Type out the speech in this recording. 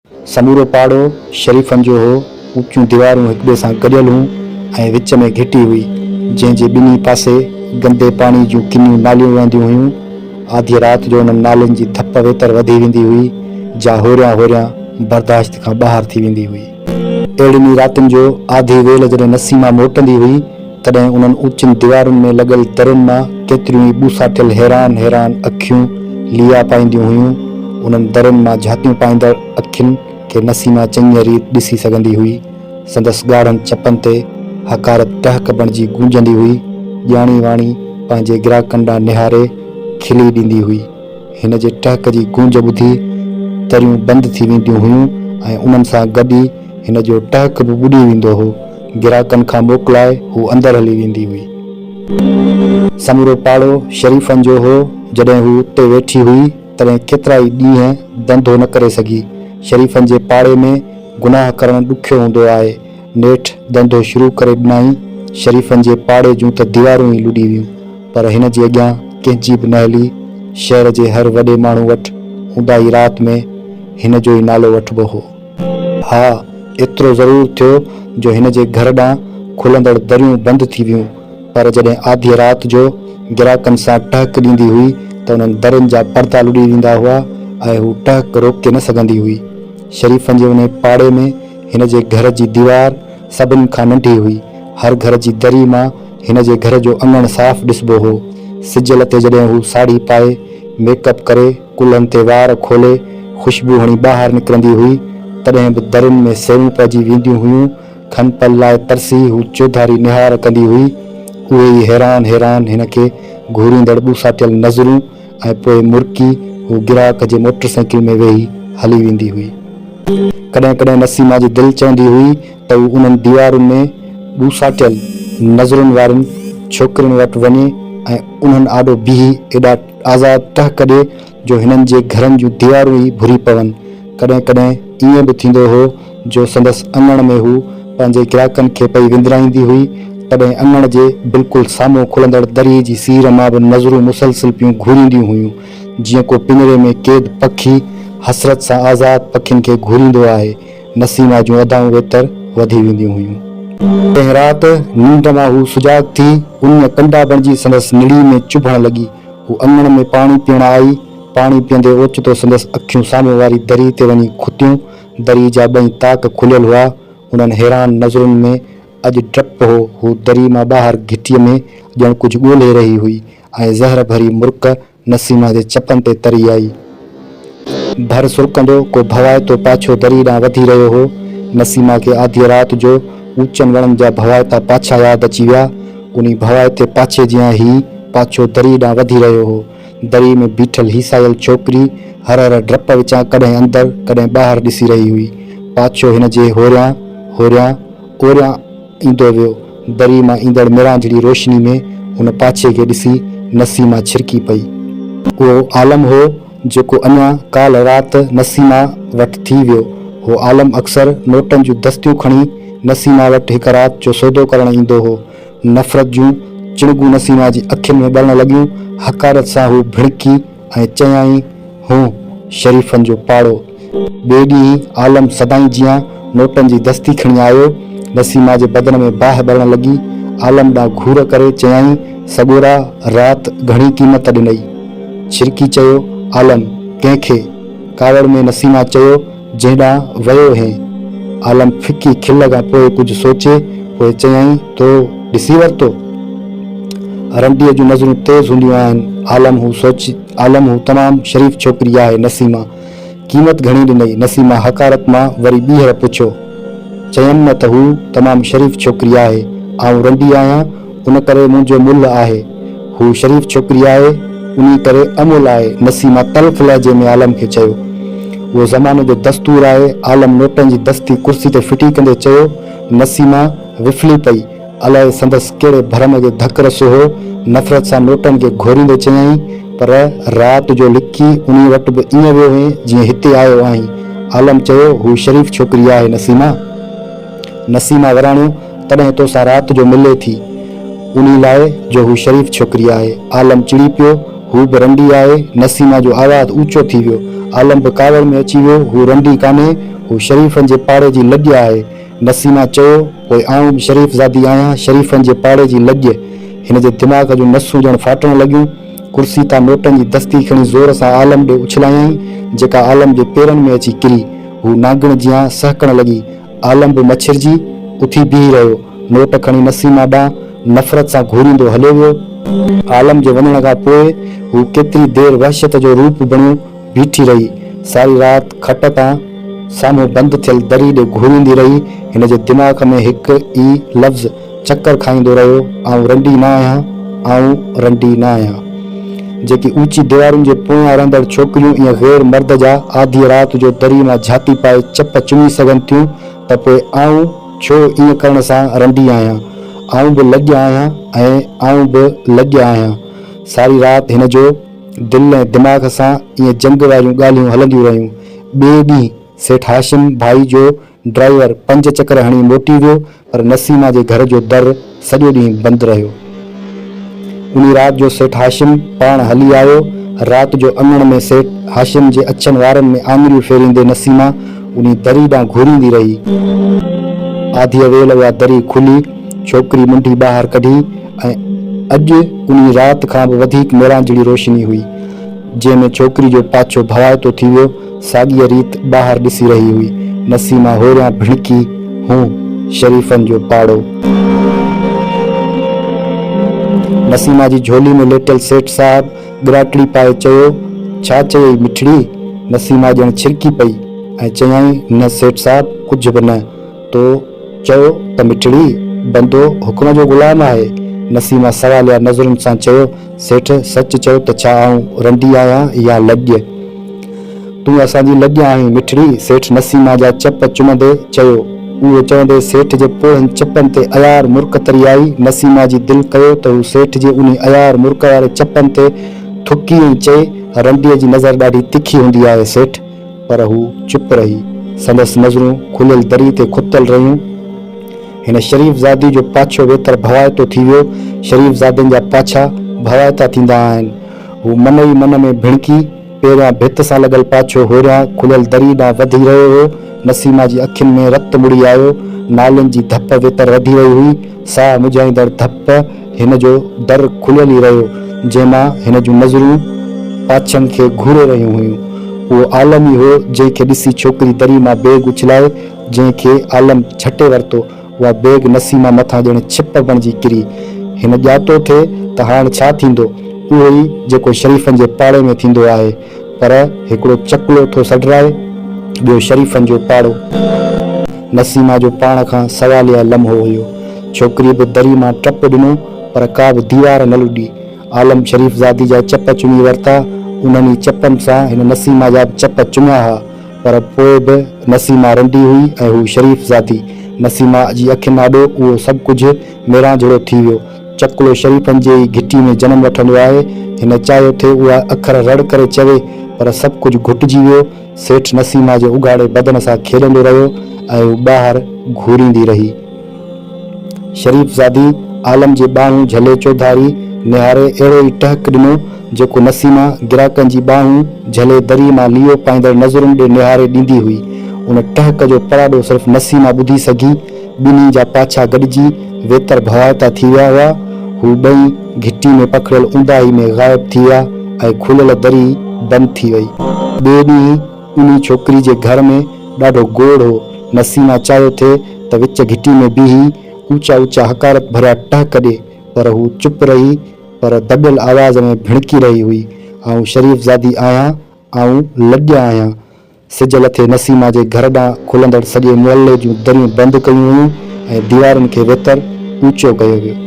سمورو پاڙو شريفن جو هو. اوچيون ديوارون هڪٻئي سان گڏيل هيون ۽ وچ ۾ گهٽي هئي، جنهن جي ٻنهي پاسي گندي پاڻي جون ڪنيون ناليون وهنديون هيون. آڌيء رات جو انهن نالين جي ڌپ ويتر وڌي ويندي هئي، جا هوريان هوريان برداشت کان ٻاهر ٿي ويندي هئي. اهڙين ئي راتين جو آڌي ويل جڏهن نسيمه موٽندي هئي، تڏهن انهن اوچين ديوارن ۾ لڳل درين مان ڪيتريون ئي ٻوساٽيل حيران حيران اکيون ليئا پائينديون هيون. انهن درين مان جهاتيون پائيندڙ اکين کي نسيمه چڱيء ريت ڏسي سگهندي هئي. سندس ڳاڙهن چپن تي حقارت ٽهڪ بڻجي گونجندي هئي. ڄاڻي واڻي پنهنجي گراهڪن ڏانهن نهاري کلي ڏيندي هئي. هن جي ٽهڪ جي گونج ٻڌي دريون بند ٿي وينديون هيون ۽ انهن سان گڏ ئي هن جو ٽهڪ به ٻڏي ويندو هو. گراهڪن کان موڪلائي هوء اندر هلي ويندي هئي. سمورو پاڙو شريفن جو هو. جڏهن هوء اتي ويٺي هئي، تڏهن ڪيترائي ڏينهن ڌنڌو نه ڪري سگهي. شريفن جي پاڙي ۾ گناهه ڪرڻ ڏکيو هوندو آهي. نيٺ ڌنڌو شروع ڪري ڏنائين. شريفن جي پاڙي جون ته ديوارون ئي لڏي ويون، پر هن جي اڳيان ڪنهن جي به نه هلي. شهر جي هر وڏي ماڻهو وٽ اونداهي رات ۾ هن جو ئي نالو وٺبو هو. ها، ايترو ضرور ٿيو جو هن جي گهر ڏانهن کلندڙ دريون بند ٿي ويون، پر جڏهن آڌيء رات جو گراهڪن سان ٽهڪ ڏيندي هئي ته انهن درين جا پردا لڏي ويندا هئا ۽ هو ٽهڪ روڪي نه سگهندي هئي. شريفن جي انهي پاڙي ۾ هن جي گهر جي ديوار سڀن کان ننڍي هئي. هر گهر جي دري مان هن جي گهر جو اڱڻ صاف ڏسبو هو. سج لٿي جڏهن هو ساڙهي پائي، ميڪ اپ ڪري، ڪلهن تي وار کولي، خوشبو هڻي ٻاهر نڪرندي هئي، تڏهن به درين ۾ سيون پئجي وينديون هيون. کن پل لاء ترسي هو چوڌاري نهار ڪندي هئي. اهي ئي حيران حيران هن کي گهوريندڙ ٻوساٽيل نظرون ۽ پوء مرڪي هو گراهڪ جي موٽر سائيڪل ۾ ويهي هلي ويندي هئي. ڪڏهن ڪڏهن نسيمه جي دل چوندي هئي ته هو انهن ديوارن ۾ ٻوساٽيل نظرن وارين ڇوڪرين وٽ وڃي ۽ انهن آڏو بيهي ايڏا آزاد ٽهڪ ڏي جو هنن جي گهرن جون ديوارون ئي ڀري پون. ڪڏهن ڪڏهن ائين به ٿيندو هو جو سندس اڱڻ ۾ هو پنهنجي گراهڪن کي پئي وندرائيندي هئي، تڏهن اڱڻ جي بلڪل سامهون کلندڙ دريء جي سير مان به نظرون مسلسل پيون گهورينديون هيون، جيئن ڪو پڃري ۾ قيد پکي حسرت سان آزاد پکين کي گهوريندو آهي. نسيمه جون ادائون ويتر وڌي وينديون هيون. ڪنهن رات ننڊ مان هو سجاڳ ٿي، اڃ ڪنڊا بڻجي سندس نڙي ۾ چڀڻ لڳي. هو اڱڻ ۾ پاڻي پيئڻ آئي. پاڻي پيئندي اوچتو سندس اکيون سامهون واري دريء تي وڃي کتيون. دريء جا ٻئي طاق کليل هئا. انهن حيران نظرن ۾ اڄ ڊپ هو. هو دريء مان ٻاهر گهٽيء ۾ ڄڻ ڪجهه ڳولهي رهي هئي ۽ زهر ڀري مرڪ نسيمه جي چپن تي تري آئي. ڀر سرڪندو ڪو ڀوائتو پاڇو دري ڏانهن وڌي رهيو هو. نسيمه کي آڌيء رات جو اوچن وڻن جا ڀوائتا پاڇا ياد اچي ويا. انهي ڀوائتي پاڇي جيان هي پاڇو دري ڏانهن وڌي رهيو هو. دري ۾ بيٺل هيسايل ڇوڪري هر هر ڊپ وچان ڪڏهن اندر ڪڏهن ٻاهر ڏسي رهي هئي. پاڇو هن جي هوريان هوريان اوريان ايندو ويو. دري مان ايندڙ ميرانجهڙي روشني ۾ ان پاڇي کي ڏسي نسيما ڇرڪي پئي. اهو عالم هو جيڪو اڃا ڪالهه رات نسيما وٽ ٿي ويو هو. عالم اڪثر نوٽن جون دستيون کڻي نسيما وٽ هڪ رات جو سودو ڪرڻ ايندو هو. نفرت جون چڻگون نسيما جي اکين ۾ ٻرڻ لڳيون. حقارت سان هو ڀڻڪي ۽ چيائين، هون، شريفن جو پاڙو. ٻئي ڏينهن عالم سدائين جيان نوٽن جي دستي کڻي آيو. نسيما جي بدن ۾ باهه ٻرڻ لڳي. عالم ڏانهن گهور ڪري چيائين، سڳورا، رات گهڻي قيمت ڏنئي. ڇرڪي چيو، عالم، ڪنهن کي؟ ڪاوڙ ۾ نسيما چيو، جنهن ڏانهن ويو هئين. عالم ڦڪي کل کان پوء ڪجهه سوچي، پوء چيائين، تو ڏسي ورتو؟ رنڊيء جون نظرون تيز هونديون آهن. عالم هو سوچ عالم هو تمام شريف ڇوڪري آهي نسيما. قيمت گهڻي ڏنئي؟ نسيما حقارت مان وري ٻيهر پڇيو. چيم نه ته هو تمام شريف ڇوڪري آهي. آئون رنڊي آهيان، ان ڪري منهنجو ملهه آهي. هو شريف ڇوڪري آهي، انهي ڪري املهه آهي. نسيما تلخ لهجي ۾ عالم کي چيو. اهو زماني جو دستور آهي. عالم نوٽن جي دستي ڪرسي تي ڦٽي ڪندي چيو. نسيما وڦلي پئي. الائي سندس ڪهڙي ڀرم کي ڌڪ رسيو هو. نفرت سان نوٽن کي گهوريندي چيائين، پر رات جو لڪي انهي وٽ به ائين ويو هئين جيئن هتي آيو آهين. عالم چيو، هو شريف ڇوڪري آهي نسيما. نسيما وراڻيو، تڏهن توسان رات جو ملي ٿي. انهي لاء جو هو شريف ڇوڪري آهي. عالم چڙي پيو، هو به رنڊي آهي. نسيما جو آواز اوچو ٿي ويو. عالم به ڪاوڙ ۾ اچي ويو، هو رنڊي ڪانهي. هو شريفن جي پاڙي جي لڄ آهي. نسيمه چيو، پوء آئون به شريف زادي آهيان، شريفن جي پاڙي جي لڄ. هن جي دماغ جون نسون ڄڻ ڦاٽڻ لڳيون. ڪرسي تان نوٽن جي دستي کڻي زور سان عالم ڏي اڇلايائين، جيڪا عالم جي پيرن ۾ اچي ڪري. هو نانگڻ جيان سهڪڻ لڳي. عالم به مڇرجي اٿي بيهي رهيو. نوٽ کڻي نسيمه ڏانهن نفرت سان گهوريندو هليو ويو. عالم جي وڃڻ کان پوء هو ڪيتري دير وحشت جو روپ بڻيو بيٺي رهي. ساري رات کٽ تان سامهون بند ٿيل دري ڏي گهوريندي رهي. هن جي دماغ ۾ هڪ ئي لفظ چڪر کائيندو رهيو، آئون رنڊي نه آهيان، آئون رنڊي نه آهيان. جيڪي اوچي ديوارن جي پويان رهندڙ ڇوڪريون ائين غير مرد جا آڌيء رات جو دري مان جهاتي پائي چپ چمي سگهن ٿيون ته پوء آئون ڇو ائين ڪرڻ سان رنڊي آهيان؟ آئون به لڄ آهيان ۽ آئون به لڄ آهيان. ساري رات هن جو دل ۽ دماغ سان ائين جنگ واريون ڳالهيون هلنديون رهيون. ٻئي ڏينهن سيٺ هاشم ڀائي جو ڊرائيور پنج چڪر هڻي موٽي ويو پر نسيمه جي گهر جو در سڄو ڏينهن بند رهيو. انهي رات جو سيٺ هاشم پاڻ هلي آيو. رات جو اڱڻ ۾ سيٺ هاشم جي اڇن وارن ۾ آڱريون ڦيريندي نسيمه انهي دري ڏانهن گهوريندي رهي. آڌيء ويل اها دري کلي، ڇوڪري منڍي ٻاهر ڪڍي ۽ اڄ انهي رات کان به وڌيڪ ميرانجهڙي روشني هئي. جنهن ۾ ڇوڪري جو پاڇو ڀوائتو ٿي ويو، ساڳيء ريت ٻاهر ڏسي رهي هئي. نسيمه هوريان ڀڻڪي، هون، شريفن جو پاڙو. نسيمه جي جهولي ۾ ليٽيل سيٺ صاحب ڳراٽڙي پائي چيو، ڇا چيئي مٺڙي؟ نسيمه ڄڻ ڇرڪي پئي ۽ چيائين، نه سيٺ صاحب، ڪجهه به نه. تو چيو ته مٺڙي، بندو حڪم جو غلام آهي. نسيمه سواليا نظرن سان چيو، سيٺ، سچ چئو ته ڇا آئون رنڊي آهيان يا لڄ؟ تون اسان جي لڄ آهين مٺڙي، سيٺ نسيمه جا چپ چمندي چيو. اهو چوندي سيٺ جي پوڙهن چپن تي عيار مرڪ تري آئي. نسيمه جي دل ڪيو ته هو سيٺ جي انهي عيار مرڪ واري چپن تي ٿڪي ۽ چئي، رنڊيء جي نظر ڏاڍي تکي هوندي آهي سيٺ. پر هو چپ رهي. سندس نظرون کليل دري تي کتل رهيون. هن شريف زادي جو پاڇو ويتر ڀوائتو ٿي ويو. شريف زادين جا پاڇا ڀوائتا ٿيندا آهن. هو من ئي من ۾ ڀڻڪي، پهريان ڀت سان لڳل پاڇو هوريان کليل دري ڏانهن وڌي رهيو هو. نسيمه جي اکين ۾ رت مڙي آيو. نالين جي ڌپ ويتر وڌي رهي هئي. ساهه مجهائيندڙ ڌپ. هن جو در کليل ئي رهيو، جنهن مان هن جون نظرون پاڇن کي گهوري رهيون هيون. اهو عالم ئي هو، جنهن کي ڏسي ڇوڪري دري مان بيگ اڇلائي، جنهن کي عالم جهٽي ورتو. اها بيگ نسيمه مٿان ڄڻ ڇپ بڻجي ڪري. هن ڄاتو ٿي ته هاڻ ڇا ٿيندو؟ اهو ئي جيڪو شريفن جي پاڙي ۾ ٿيندو آهي. پر هڪڙو چڪلو ٿو سڏرائي، ٻيو شريفن جو پاڙو. نسيمه جو پاڻ کان سواليه لمحو هيو. ڇوڪريء به دري مان ٽپ ڏنو، پر ڪا به ديوار نه لڏي. عالم شريف زادي جا چپ چمي ورتا. انهن ئي چپن سان هن نسيمه جا به چپ چميا ها. پر پوء به نسيمه رنڊي هئي ۽ هو شريف زادي. نسيمه جي اکين آڏو اهو سڀ ڪجهه ميرانجهڙو ٿي ويو. چڪلو شريفن جي ئي گهٽي ۾ جنم وٺندو آهي. هن چاهيو ٿي اها اکر رڙ ڪري چوي، پر سڀ ڪجهه گهٽجي ويو. سيٺ نسيمه جي اگهاڙي بدن سان کيڏندو رهيو ۽ هو ٻاهر گهوريندي رهي. شريف زادي عالم جي ٻانهون جهلي چوڌاري نهاري اهڙو ئي ٽهڪ ڏنو، جيڪو نسيمه گراهڪن جي ٻانهون جهلي دريء مان ليئو پائيندڙ نظرن ڏي نهاري ڏيندي هئي. ان ٽهڪ جو پڙاڏو صرف نسيمه ٻڌي سگهي. ٻنهي جا پاڇا گڏجي ويتر ڀوائتا ٿي ويا هئا. هو ٻئي گهٽي ۾ پکڙيل اونداهي ۾ غائب ٿي ويا ۽ کليل دري بند ٿي وئي. ٻئي ڏينهن انهي ڇوڪري جي گهر ۾ ڏاڍو گوڙ هو. نسيمه چاهيو ٿي ته وچ گهٽي ۾ بيهي اوچا اوچا حقارت ڀريا ٽهڪ ڏي، پر هو چپ رهي پر دٻيل آواز ۾ ڀڻڪي رهي هئي، آئون شريف زادي آهيان، آئون لڄ آهيان. سج لٿي نسيمه جي گهر ڏانهن کلندڙ سڄي محلي جون دريون بند ڪيون ويون ۽ ديوارن کي ويتر اوچو ڪيو ويو.